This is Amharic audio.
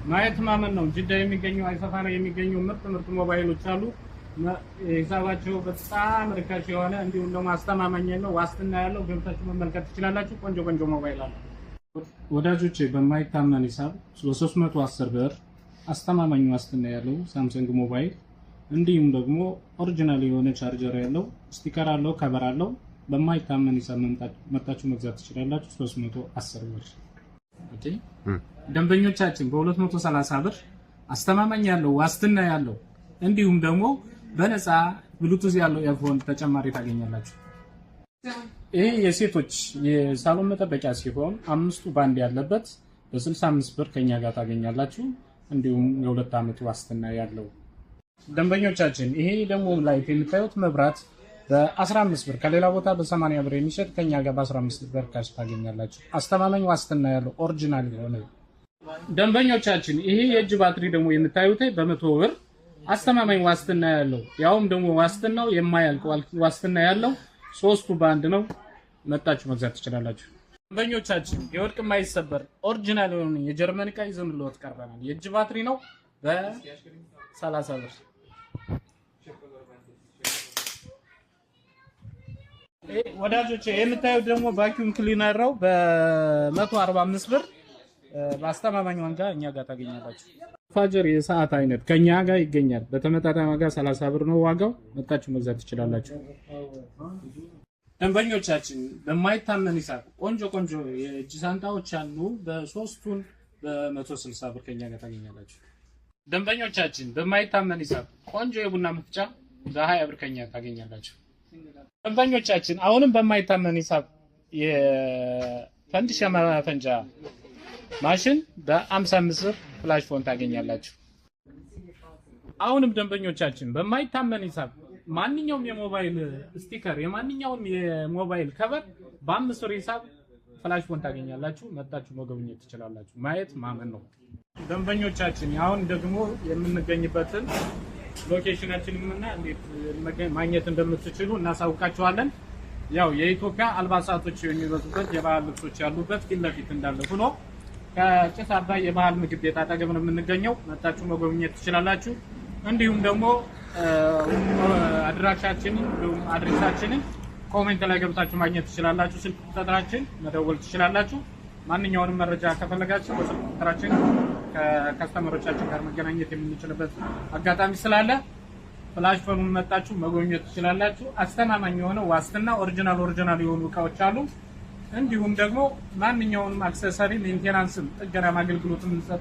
ማየት ማመን ነው። ጅዳ የሚገኙ አይሰፋ ነው የሚገኙ ምርጥ ምርጥ ሞባይሎች አሉ። ሂሳባቸው በጣም ርካሽ የሆነ እንዲሁም ደግሞ አስተማማኝ ያለው ዋስትና ያለው ገብታችሁ መመልከት ትችላላችሁ። ቆንጆ ቆንጆ ሞባይል አለ። ወዳጆቼ፣ በማይታመን ሂሳብ በ310 ብር አስተማማኝ ዋስትና ያለው ሳምሰንግ ሞባይል እንዲሁም ደግሞ original የሆነ ቻርጀር ያለው፣ sticker አለው፣ cover አለው። በማይታመን ሂሳብ መጣችሁ መግዛት ትችላላችሁ። 310 ብር። Okay። ደንበኞቻችን፣ በ230 ብር አስተማማኝ ያለው፣ ዋስትና ያለው፣ እንዲሁም ደግሞ በነፃ ብሉቱዝ ያለው earphone ተጨማሪ ታገኛላችሁ። ይሄ የሴቶች የሳሎን መጠበቂያ ሲሆን አምስቱ ባንድ ያለበት በ65 ብር ከኛ ጋር ታገኛላችሁ። እንዲሁም የ2 ዓመት ዋስትና ያለው። ደንበኞቻችን፣ ይሄ ደግሞ light የምታዩት መብራት በ15 ብር፣ ከሌላ ቦታ በ80 ብር የሚሸጥ ከኛ ጋር በ15 ብር cash ታገኛላችሁ። አስተማማኝ ዋስትና ያለው original የሆነ። ደንበኞቻችን፣ ይሄ የእጅ ባትሪ ደግሞ የምታዩት በ100 ብር አስተማማኝ ዋስትና ያለው፣ ያውም ደግሞ ዋስትናው የማያልቅ ዋስትና ያለው፣ ሶስቱ በአንድ ነው። መጣችሁ መግዛት ትችላላችሁ። ደንበኞቻችን፣ የወርቅ የማይሰበር original የሆነ የጀርመን እቃ ይዘንልዎት ቀርበናል። የእጅ ባትሪ ነው በ30 ብር። ወዳጆች፣ የምታዩት ደግሞ vacuum cleaner ነው፣ በ145 ብር በአስተማማኝ ዋጋ እኛ ጋር ታገኛላችሁ። ፋጀር የሰዓት አይነት ከኛ ጋር ይገኛል። በተመጣጣኝ ዋጋ 30 ብር ነው ዋጋው። መጣችሁ መግዛት ትችላላችሁ። ደንበኞቻችን፣ በማይታመን ሂሳብ ቆንጆ ቆንጆ የእጅ ሻንጣዎች አሉ። በሶስቱን በ160 ብር ከኛ ጋር ታገኛላችሁ። ደንበኞቻችን፣ በማይታመን ሂሳብ ቆንጆ የቡና መፍጫ በ20 ብር ከኛ ታገኛላችሁ። ደንበኞቻችን፣ አሁንም በማይታመን ሂሳብ የፈንዲሻ ማፈንጃ ማሽን በ55 ብር flash phone ታገኛላችሁ። አሁንም ደንበኞቻችን፣ በማይታመን ሂሳብ ማንኛውም የሞባይል sticker፣ የማንኛውም የሞባይል cover በ5 ብር ሂሳብ flash phone ታገኛላችሁ። መጣችሁ መጎብኘት ትችላላችሁ። ማየት ማመን ነው። ደንበኞቻችን፣ አሁን ደግሞ የምንገኝበትን location ኣችንን እና እንዴት ማግኘት እንደምትችሉ እናሳውቃችኋለን። ያው የኢትዮጵያ አልባሳቶች የሚበዙበት፣ የባህል ልብሶች ያሉበት ፊት ለፊት እንዳለ ሆኖ ከጭስ አባይ የባህል ምግብ ቤት አጠገብ ነው የምንገኘው። መጣችሁ መጎብኘት ትችላላችሁ። እንዲሁም ደግሞ አድራሻችንን እንዲሁም address ኣችንን comment ላይ ገብታችሁ ማግኘት ትችላላችሁ። ስልክ ቁጥራችን መደወል ትችላላችሁ። ማንኛውንም መረጃ ከፈለጋችሁ በስልክ ቁጥራችን ከ customer ኦቻችን ጋር መገናኘት የምንችልበት አጋጣሚ ስላለ flash phone ኡን መጣችሁ መጎብኘት ትችላላችሁ። አስተማማኝ የሆነ ዋስትና original original የሆኑ እቃዎች አሉ። እንዲሁም ደግሞ ማንኛውንም accessory maintenance ም ጥገናም አገልግሎት የምንሰጥ